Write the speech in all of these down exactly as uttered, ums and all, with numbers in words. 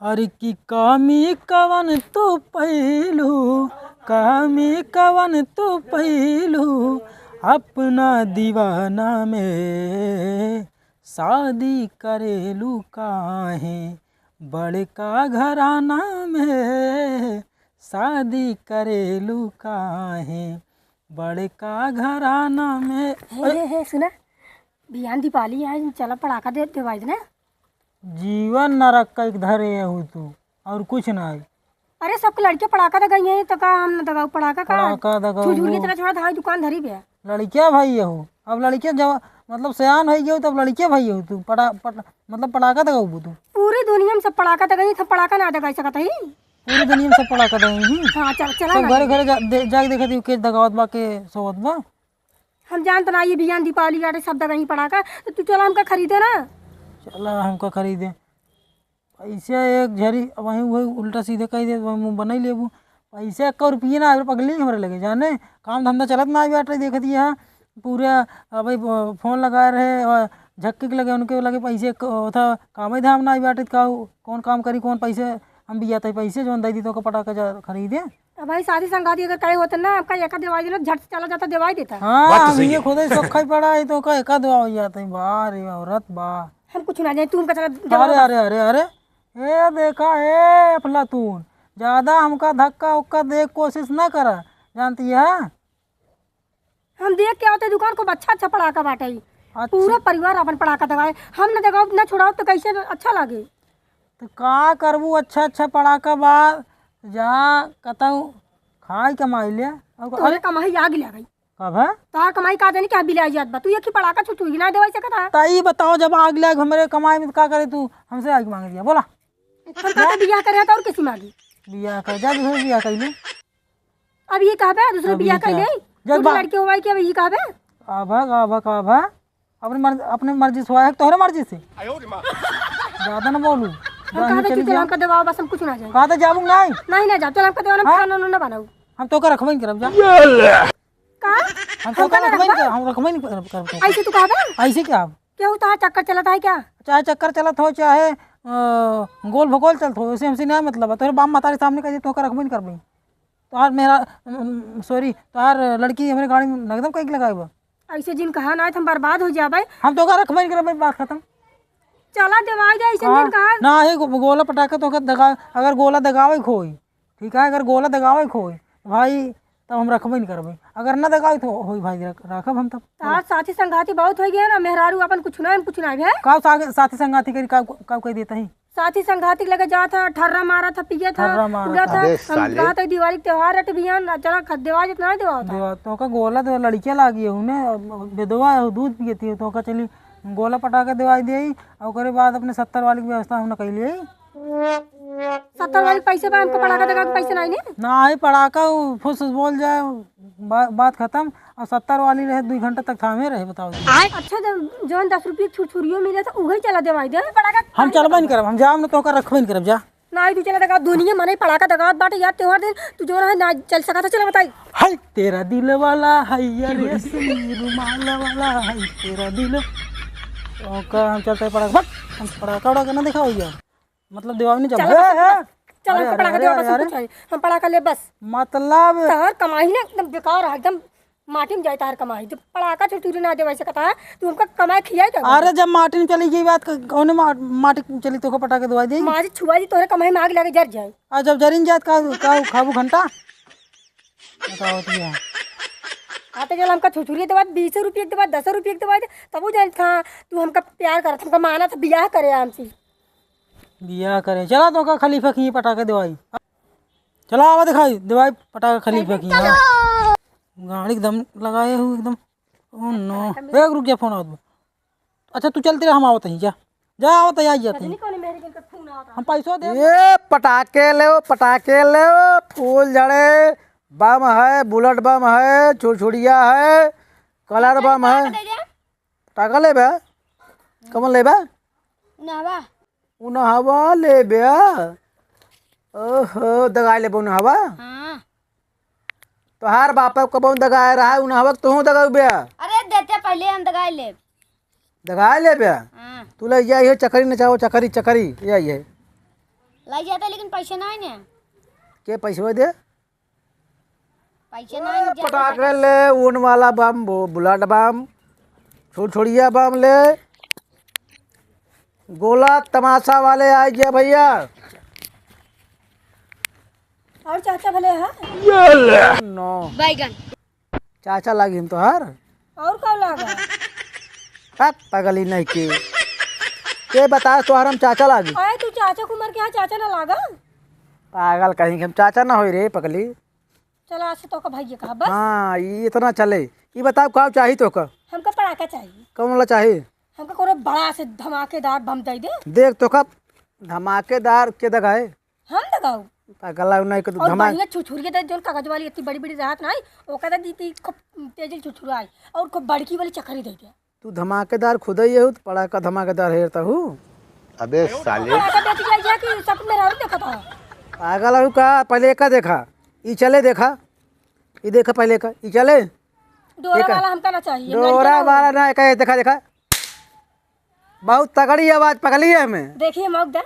अरे कि कमी कवन तू पइलू, कमी कवन तू पइलू, अपना दीवाना में शादी करेलू काहे, बड़का घराना में शादी करेलू काहे, बड़का घराना में। हे, हे, हे, सुना, बिहान दीपावली है, चला पड़ाका दे, देवाई देना। जीवन नरक कइके धरे हऊ तू, और कुछ नाहीं। अरे, सबके लड़के पड़ाका दगाई हैं, तो का हम न दगाऊ पड़ाका का? पड़ाका दगाऊ छुझुरिया वो। तेरा छोड़ा धाई दुकान धरी बे। लड़किया भाई ये हो, अब लड़किया जब, मतलब, सयान होइ गयो, तब लड़किया भाई हो तू, पड़ा-, पट-, मतलब, पड़ाका दगाऊ तू। पूरी दुनिया में सब पड़ाका दगाई, हम पड़ाका ना दगाई सकत हई। पूरी दुनिया में सब पड़ाका दगाई ही। हाँ, चल, चला सब ना। घरे घरे जा, दे, जाके देखत ही, के दगावत बा, के सोवत बा। हम जानत ना, ये बिहान दीपावली बाटे, सब दगाई पड़ाका, तो तू चला हमका खरीदे ना। चला हमका खरीदे। पैसा एक झरी, अब वहीं वही उल्टा सीधे कहि दे, वहीं मुँह बनाई लेबू। पैसा एक्का रुपया ना आवे पगली हमरे लगे, जाने काम धंधा चलत ना आवे बाटे, देखत ही हाँ पूरा, अबे ब-, फोन लगाए रहे और झक्के के लगे, उनके लगे पैसे क-, होता, कामे धाम ना आवे बाटे, का कौन काम करी, कौन पैसे हम बियात है, पैसे जौन दे दी तो का पटाखा जा खरीदे। अब भाई, साथी संगाती अगर कहे होते ना, आपका एका देवाई देना, झट से चला जाता, देवाई देता। हाँ, बात तो हम सही ये है। खुदे सोखा ही पड़ा है, तो का एका देवाई जाता है, बा रे औरत बा। हम कुछ ना जाए, तू हमका चला देवाई अरे, बस। अरे, अरे, अरे, ए देखा, ए अफलातून, ज्यादा हमका धक्का उक्का दे के कोशिश ना करा, जानती है? हम देख के आवत ही दुकान को अच्छा अच्छा पड़ाका बाटे। अच्छा। पूरा परिवार अपन पड़ाका दगाए, हम न दगाओ न छुड़ाओ तो कैसे अच्छा लागे? तो का करबू, अच्छा अच्छा पड़ाका बा, जा कतऊ खाई कमाई ले। और तोहरे अरे कमाई आग ले गई। कब है? तोहार कमाई का जानी क्या बिलाई जात बा, तू एक ही पड़ाका छुछुई ना देवाई सकत है। त ई बताओ, जब आग ले हमरे कमाई में, तो का करे तू हमसे आग मांग दिया, बोला? हम कहते बियाह करे तो और किसी मांगी? बियाह कर, जा दूसरे बियाह कर ले। अब ये कहबे, दूसरे अब बियाह ये कर क्या? ले? जब तू बा- लड़के हुआ कि अब ये कहबे? का भा, का भा, का भा? अपने मर्ज-, अपने मर्जी से हुआ है कि तोहरे मर्जी से? ज्यादा ना बोलू। हम जान कहबे चली कि चल जा। हमका देवाओ, बस हम कुछ ना जाए। कहा तो जाबू नहीं? नहीं, ना जाओ, चल हमका देवाओ, हम हाँ? खाना उना ना बनाऊ। हम तोका रखबे नहीं करब, जा। का? हम तोका हमका ना रखबे नहीं रखबा? कर, हम रखबे नहीं करब, करब तोका। ऐसे तू कहबे? ऐसे क्या? केहू तोहार चक्कर चलत है क्या? चाहे चक्कर चलत हो, चाहे, अ, गोल भगोल चलत हो, वैसे हमसे ना मतलब है। तोहरे बाप मतारी सामने कह दे, तोहका रखबे नहीं करबे। तोहार मेरा, अम, sorry, तोहार लड़की हमरे गाड़ी में नगदम कहीं लगाए बा। ऐसे जिन कहा ना, हम बर्बाद हो जाबे। हम तोहका रखबे नहीं करबे, बात खत्म। चला देवाई दे, ऐसे हाँ, जिन कहा। ना है गो-, गोला पटाखा तोहका दगा, अगर गोला दगावे के होई, ठीक है, अगर गोला दगावे के होई, भाई, तब हम रखबे नहीं करबे। अगर ना दगावे तो होई भाई, रख-, रखब हम तब। तोहार साथी संगाती बहुत हो गया ना, मेहरारू अपन कुछ ना, कुछ ना है। का सा-, साथी संगाती करी, का, का कह देता ही? साथी संगाती के लगे जात है, ठर्रा मारत है, पियत है, ठर्रा मारत उड़त है। है। अबे हम साले। कहत है, दिवाली के त्योहार रट बिहान, चला ख-, देवा जितना है, देवा होता। देवा, तोहका गोला, तो लड़किया लागी है, उन्हें बेदवा है, दूध पियती है, तोहका चली गोला पटाखा देवाई दे, और ओकरे बाद अपने सत्तर वाली की व्यवस्था हमने कैली है। सत्तर वाली के पैसे बा, हमको पड़ाका दगा के पैसे नाहीं ने। नाहीं, पड़ाका उ फुस फुस बोल जाए, बा-, बात खत्म। और सत्तर वाली रहे, दुई घंटा तक थामे रहे, बताओ जी। अच्छा, जब जौन दस रुपये छुरछुरियो मिले तो उहे चला देवाई दे। पड़ाका हम चलबे नहीं करब, हम जाम ना तोहका रखबे नहीं करब, जा। नाहीं, तू चला दगा, दुनिया मने पड़ाका दगावत बाटे यार, त्योहार दिन तू जौन है ना चल सकत है, चला बताई। हाय तेरा दिल वाला, हाय यार रेशमी रुमाल वाला, हाय तेरा दिल। ओका हम चलते पड़ाका, बट हम पड़ाका उड़ाका ना दिखाओ यार। मतलब देवावनी जब चल, हे, बस, हे। बस। चल, अरे, हमको अरे, पड़ाका अरे, देवा, बस अरे, हम अरे। कुछ नहीं। हम पड़ाका ले, बस। मतलब तोहर कमाई ना एकदम बेकार है, एकदम माटी में जाए तोहर कमाई। जब पड़ाका छुरछुरी ना देवा सकता है, तू हमका कमाई खियाई क्या? अरे, जब माटी में चली गई बात, क-, कौन मा-, माटी में चली तोहका पटाखा देवाई दी? मारी छुआ जी तोहरे कमाई में आग लगे जर जाए। आ, जब जरिन जात का, का खाबू घंटा? बताओ तो यार। हाँ, तो चल हमका छुरछुरी देवा, बीस रुपये के देवा, दस रुपये के देवा, तब वो जान था, तू हमका प्यार करत, हमका मानत, बियाह करे हमसे। बियाह करे। चला तोहका खलीफा की पटाखा देवाई। चला आवा दिखाई, देवाई पटाखा खलीफा की, हाँ। गाड़ी एकदम लगाए हूँ एकदम। Oh no। एक रुक जा, फोन आवत बा। अच्छा, तू चलते रह, हम आवत ही, जा। जा, आवत ही, आई जाते हैं। रजनी कौन है, मेरे दिल का फोन आवत है। हम पैसों दे। ये पटाखे ले, पटाखे ले, फूल झड़े, बम है, bullet बम है, छुरछुरिया है, colour बम है। पटाखा दे दे। पटाखा लेबे? कमन लेबे? उनहवा। उनहवा लेबे? ओहो, दगाई लेबे उनहवा? हाँ। तोहार बाप कबो दगाए रहा, उनहवा के तोहू दगाउबे? अरे, देते पहले हम दगाई लेब। दगाई लेबे? हाँ। तू ले जाइए चकरी नचाओ, चकरी, चकरी, ये आई है। लाई जाता, लेकिन पैसे ना है ना। के पैसवा दे? पैसे ना है, ज्यादा पटाखे ले, ऊन वाला बम, बो-, बुलेट बम, छुरछुरिया बम ले, गोला तमाशा वाले आइ गया भैया। और चाचा भले हैं? नो। बैगन। चाचा लागी हम तोहार। और का लागा? हट, पगली नहीं के। के बता तोहार हम चाचा लागी? अरे तू चाचा कुमार के यहाँ चाचा ना लागा? पागल कहीं के, हम चाचा ना होई रे पगली। चला, आज से तोका भैया कहा बस। हाँ, ई इतना चले। ई बताओ का चाही तोका? हमका पड़ाका चाहिए। कौन वाला चाही? हमका कोनो बड़ा से धमाकेदार बम दे दे। देख तोका धमाकेदार के दगाए? हम दगाऊ? पगला नहीं के तू और धमा- बढ़िया छुरछुरिया दे, जोन कागज वाली इतनी बड़ी बड़ी रहत ना, ओका दे दी खूब तेज छुरछुराई और खूब बड़की वाली चकरी दे दे। तू धमाकेदार खुदे ही हो, तो पड़ाका धमाकेदार हेरता हूँ। अबे साले। पड़ाका बेच गया जा कि सब मेहरारू देखत हो? पागल हो का? पहले एका देखा, ई चले देखा, ई देखा पहले एका, ई चले। डोरा एका। वाला हमका ना चाहिए, डोरा नलका वाला वाला। ना, एका देखा, देखा। बहुत तगड़ी आवाज पकड़ी है हमें। देखिए मौक दे।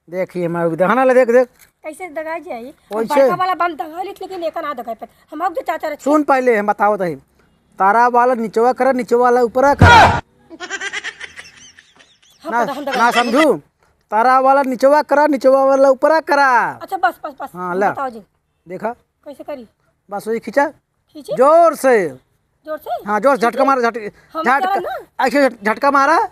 देखिए, हम अभी दहना ले देख, देख। कैसे दगाई जाई? वैसे। बड़का वाला बम दगा लेत, लेकिन एका ना दगाई पाए। हम अब जो चाचा रखे। सुन पहले, हम बताओ तही। तारा वाला निचवा करा, निचवा वाला ऊपरा करा। हम ना, पता, हम दगाई ना पाए। समझू। तारा वाला निचवा करा, निचवा वाला ऊपरा करा। अच्छा, बस, बस, बस। हाँ, ला। बताओ जी। देखा। कैसे करी? बस वही खींचा। खींची? जोर से। जोर से? हाँ, जोर से झटका मारा, झट-, हम झटका, करब ना। ऐसे झटका मारा।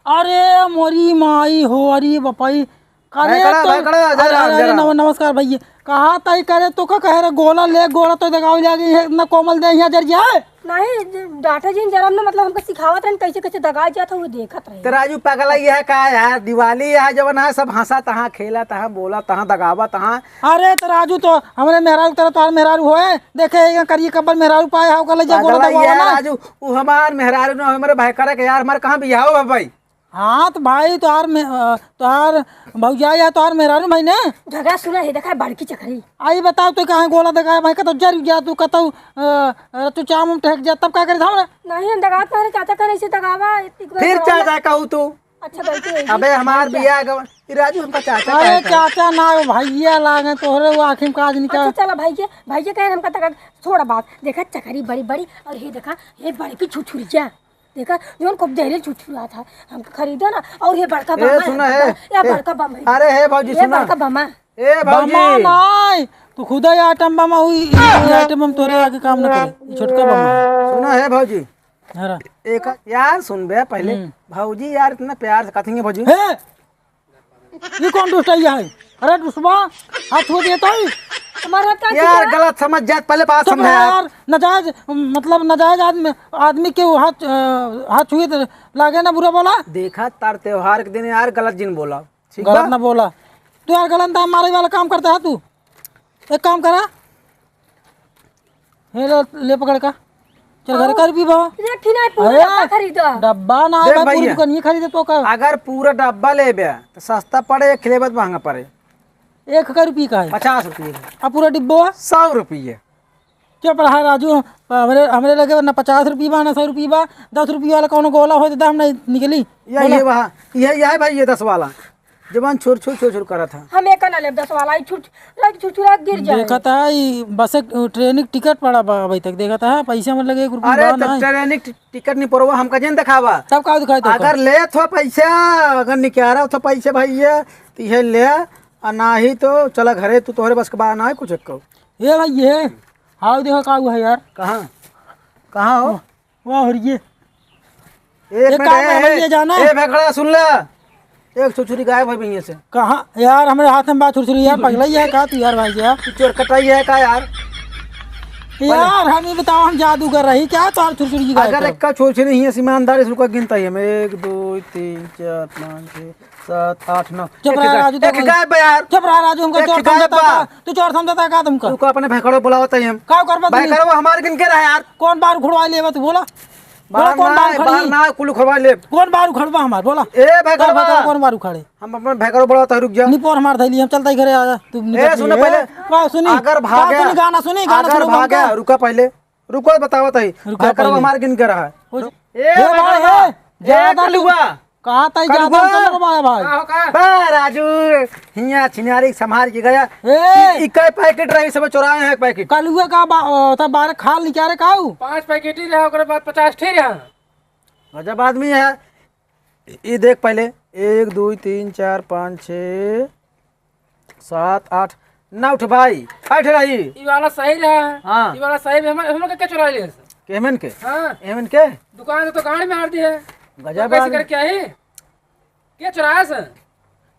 अरे मोरी माई हो, अरे बपाई। करे भाई खड़ा, तो भाई खड़ा, अरे, जरा, अरे, अरे, जरा। नम-, नमस्कार भैया। कहा ताई करे तो का कहे रे, गोला ले, गोला तो दगाओ जाके, ये इतना कोमल दे यहाँ जर जाए। नहीं, ज-, डांटे जिन जरम ना, मतलब हमको सिखावत रहन कैसे कैसे दगाई जात है, वो देखत रहे। तो राजू पगला ये है का यार, दिवाली है जवन है, सब हंसा तहाँ, खेला तहाँ, बोला तहाँ, दगावा तहाँ। अरे तो राजू तो हमरे मेहरारू तरह तोहार मेहरारू होए, देखे ये करिए कब्बर मेहरारू पाए, हाउ कर ले जा, गोला पगला दगावा ये है ना। राजू, उ हमार मेहरारू ना, हमारे भाई करे के यार, हमारे कहाँ बियाह हो भाई? हाँ, तो भाई, तोहार में, अ, तोहार भौजाई है, तोहार मेहरारू भाई ने। झगड़ा सुना है, देखा है, बड़की चकरी। आई बताओ, तो कहाँ गोला दगाया भाई, कतौ जर गया तू, कतौ, अ, अ, तू चाम उम टहक जा, तब का करे था रे? नहीं, हम दगावत ना रहे, चाचा करे इसे दगावा, एक बार फिर दगावा। चाचा कहू तू? अच्छा, गलती है। अबे, हमार क्या? बियाह गवा-, ई राजू हमका चाचा अरे, कहे था। चाचा ना हो, भैया लागे तोहरे, वो आँखी में काज निकाल। अच्छा, चला, भाई के, भाई के कहे हमका तक छोड़ बात। देखा, चकरी बड़ी बड़ी, और ये देखा, ये बड़की छुरछुरिया। देखा, जौन खूब जहरील छुरछुरा था, हमका खरीदो ना। और ये बड़का ए, बमा है, सुना है, या ए, बड़का बम है। अरे, हे भौजी, ये सुना। बड़का बमा। ए, भौजी। बमा नाय, तू खुदा ही आइटम बमा हुई, ये आइटम बम तोरे आगे काम न करे, ये छोटका बमा है। सुना है, भौजी। हरा। एक, यार, सुन बे पहले। हम्म। भौजी, यार, इतना प्यार से कथेंगे, भौजी। हे! ये कौन दुष्टैया है? अरे दुश्मन, हाथ छू देता है। हमारा हाथ का यार, छुआ? गलत समझ जात, पहले बात चुप समझा रहा यार। यार, नाजायज, मतलब नाजायज आदमी, आदमी के हाथ, अ, हाथ छुए तो लागे ना बुरा बोला। देखा तार त्योहार के दिन यार, गलत जिन बोला, ठीक गलत बा? ना बोला। तू यार गलत दाम मारे वाला काम करता है तू। एक काम करा, हे ले, ले पकड़ का। चल घर आओ। कर भी बा। ये फिर नहीं पूरा अरे, डब्बा खरीदा। डब्बा ना देख भाई, भैया, पूरी दुकान ही खरीदे तो का। अगर पूरा डब्बा लेबे तो सस्ता पड़े, एक लेबे तो महंगा पड़े। एक का रुपये का है? पचास रुपये। अब पूरा डिब्बा? सौ रुपये। चुप रहा राजू, हमरे, हमरे लगे ना पचास रुपये बा, ना सौ रुपये बा, दस रुपये वाला कौनो गोला हो तो हम नहीं निकली। ये, बोला। ये वहाँ, ये, ये है भाई, ये दस वाला। जवान छुर, छुर, छुर, छुर करत है। हम एक ना लेब दस वाला, ई छुर, छुर, छुर, छुर गिर जाए। देखत है, ई बस एक ट्रेन के टिकट पड़ा बा अभी तक, देखत है, पैसा मतलब एक रुपया अरे, बा तो ना। ट्रेन के टि-, टिकट नहीं पड़वा, हमका जेन दिखावा। तब का दिखाई तो अगर का? लेत हो पैसा, अगर निकारा हो पैसा भैया, तो ये ले, आ नाही तो चला घरे, तू तोहरे बस के बाहर ना है कुछ को। ये भाई, ये, हाउ देखो का हुआ है यार। कहाँ? कहाँ हो? वाह, और ये? एक ये मिनट, का ए, भैया ए, जाना? ए, भैकड़ा, सुन ले। एक छुरछुरी गायब है भैया से। कहाँ? यार, हमरे हाथ में बात छुरछुरी यार, पगला ही है का तू यार भाई यार? तू चोर कटाई है का यार? यार, हम ही बताओ, हम जादूगर रही क्या? तो छुरछुरी की गायब अगर कर। एक का छुरछुरी ही है, ईमानदारी से रुका गिनता ही हम। एक, दो, तीन, चार, पाँच, छः, सात, आठ, नौ। चुप एक रहा गायब, राजू, एक तू गायब बा यार। चुप रहा राजू, हमको एक चोर गायब समझता बा। था। तू चोर समझता था का तुमको? रुको, अपने भैकड़ो बुलावत ही हम। का कर बा भैकड़ो हमार गिन के रहा यार। कौन बार उखड़वा लेबा तू बोला? बोला, बार कौन ना, बार उखड़ी? बार ना, कुल उखड़वा ले। कौन बार उखड़वा हमार, बोला? ए, भाई, कौन गड़बा। बार, कौन बार उखाड़े? हम अपने भाई गड़बा बोला, तू रुक जा। निपोर हमार धैली, हम चलता ही घरे आ जा। तू निपोर ए, सुनो धैली। पहले। ए, का सुनी? अगर का भाग्य, सुनी? गाना सुनी, गाना अगर सुनो, भाग्य, गाना। रुका पहले। रुको, बतावत ही। रुका भाई, गड़बा पहले। हमार गिन के रहा। ओ, ए, ए, भाई, भाई, गड़बा। ए, ज्यादा एक लुआ। बात आई कल ज्यादा हुआ? चल रहा है भाई। का हो का? बा राजू, हियाँ छिनारी संभाल के गया। ए! ई, ई कै पैकेट रही, सब चुराए हैं एक पैकेट। कल हुआ का बा-, ओ, तब बारे खा ली क्या रे काऊ? पाँच पैकेट ही रहा, ओकरे बाद पचास ठे रहा। गजब आदमी है। ई देख पहले, एक, दो, तीन, चार, पाँच, छः, सात, आठ, नौ ठे भाई, आठ रही। ई वाला सही रहा। हाँ। ई वाला सही रहा। हम, हम लोग के चुरा लिए? केमन के? हाँ। एमन के? दुकान से तो गाड़ी में हार दी है। गजब तो कैसे आदमी। करके आई? के चुराया से?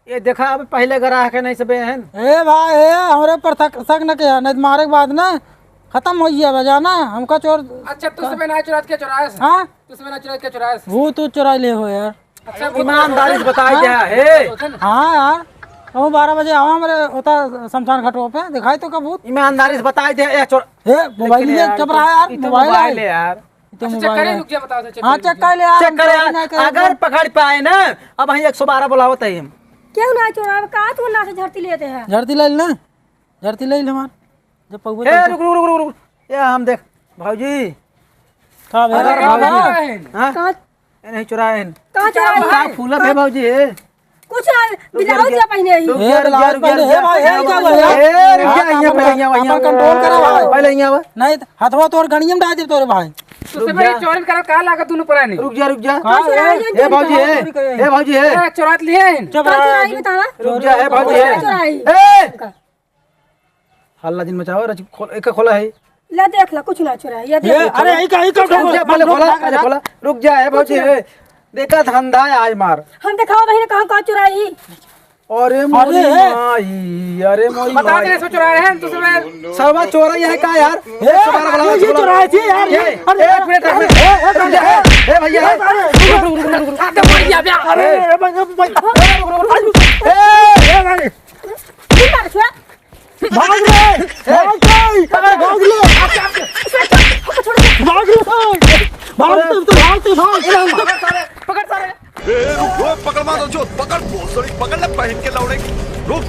ये देखा, अब पहले ग्राहक है, नहीं सब एहन। ए भाई, ए, हमरे पर शक, शक न किया, नहीं तो मारे के बाद ना खत्म हो गया बजा ना, हमका चोर। अच्छा, तू सब ना चुरात के चुराया से? हाँ? तू सब ना चुरात के चुराया से? वो तो चुरा ले हो यार। अच्छा, वो ईमानदारी से बताई हाँ? दे, हे। हाँ यार, हम बारह बजे आवा, हमरे होता शमशान घाटों पे, दिखाई तो कबूत। ईमानदारी से बताई दे, ए, चोर। ए, मोबाइल लेकिन ये यार, चुप रहा यार, ई तो मोबाइल मोबाइल है। है यार। तो अच्छा, चेक मोबाइल करें, है। रुक जा, बताओ, चेक हाँ, करें, चेक रुक जा। कर ले यार, चेक करे मोबाइल यार, नहीं करे। अगर पकड़ पाए ना, अब वहीं एक सौ बारह बुलावत है हम। क्यों ना चोरावे, का तू ना से झड़ती लेते हैं? झड़ती ले ना, झड़ती ले ले हमार, जब पगुआ ए, चलते। रुक, रुक, रुक, रुक, रुक। ये हम देख, भौजी। का भेल अरे, रे भौजी? बाबा? हाँ? कहाँ? ए, नहीं चुराए हैं। कहाँ चुराए का हैं? फूलत है भौजी, ए? कुछ ना, रुक जा, ब्लाउज रुक जा। या पहने ही। रुक ए, जा, रुक जा, ब्लाउज रुक जा, पहने, रुक ए जा। भाई, ए, ए, क्या भाई? ए, रुक जा, हाँ, यहाँ पे, अपन, यहाँ, अपन यहाँ। कंट्रोल करा भाई। पहले यहाँ आवा। नहीं, तो हथवा तोर गणियम डाल दे तोरे भाई। तो रुक से भाई, जा। चोरी करा का लागत दोनों परानी? रुक जा, रुक जा। हाँ, कहाँ चुराए ए, हैं? ए, भौजी, ए, चोरी करे। ए, भौजी, ए। ए, चुरात लिए हैं। चुप कहाँ रहा। चुराई बतावा? रुक जा, ए, भौजी, ए। कहाँ चुराई? ए! हल्ला जिन मचावा, रच खोल, एक खोला है। ले देख ला, कुछ ना चुराई, ये देख ये, ला। अरे, ई का, ई का, रुक जा, पहले खोला, पहले खोला, रुक जा, ए भौजी, ए। देखा धंधा है आज मार। हम देखावा बहिन कहाँ, कहाँ चुराई? अरे मोरी अरे, ए। माई, अरे मोरी बता माई। दे, इसमें चुरा रहे हैं, तू सब। सरवा चोर है, ये है का यार? ए, सरवा वाला ये चोर। चुराई थी यार, ये, अरे, एक मिनट, एक मिनट। ए, ए, रुक जा, ए, ए भैया, ए। अरे, रुक, रुक, रुक, रुक, रुक। अरे, मर गया बे। अरे, ए, भाई, भाई। ए, रुक, रुक, रुक, रुक। ए, ए, भाई। नहीं मार छुआ। भाग रे! भाग रे! भाग रे! भाग रे! भाग, तू तो भाग, तू भाग। पकड़ सारे, पकड़ सारे। ए, रुक, रुक, पकड़ मारो जो, पकड़, भोसड़ी, पकड़ ले, पहन के लौड़े। रुक।